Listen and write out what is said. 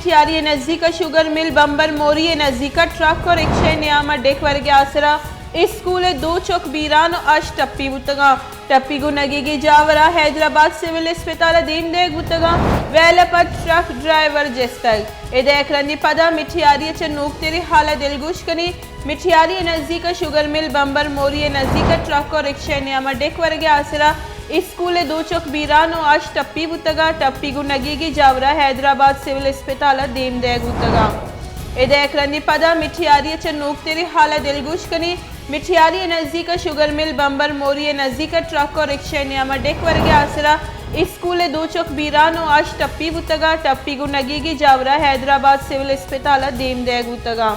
مٹھیاری ءِ نزیک ءَ شوگر مل بمبر موری ءِ نزیک ءَ ٹرک ءُ رکشہ ءِ نیام ءَ ڈیک ورگ ءِ آسرا اسکول ءِ دو چک بیران ءُ اش ٹپی بوتگاں۔ ٹپی گوں نگیگی جاور ءَ حیدرآباد سول اسپتال ءَ دیم دئیگ بوتگاں۔ ویل ءَ پد ٹرک ڈرائیور جستگ۔ ادا یک رندے پدا مٹھیاری ءَ چہ نوکتریں حال ءَ دلگوش کنیں۔ مٹھیاری ءِ نزیک ءَ شوگر مل بمبر موری ءِ نزیک ءَ ٹرک ءُ رکشہ ءِ نیام ءَ ڈیک ورگ ءِ آسرا اسکول ءِ دو چک بیران ءُ اش ٹپی بوتگاں۔ ٹپی گوں نگیگی جاور ءَ حیدرآباد سول اسپتال ءَ دیم دئیگ بوتگاں۔ ادا یک رندے پدا مٹھیاری ءَ چہ نوکتریں حال ءَ دلگوش کنیں۔ مٹھیاری ءِ نزیک ءَ شوگر مل بمبر موری ءِ نزیک ءَ ٹرک ءُ رکشہ ءِ نیام ءَ ڈیک ورگ ءِ آسرا اسکول ءِ دو چک بیران ءُ اش ٹپی بوتگاں۔ ٹپی گوں نگیگی جاور ءَ حیدرآباد سول اسپتال ءَ دیم دئیگ بوتگاں۔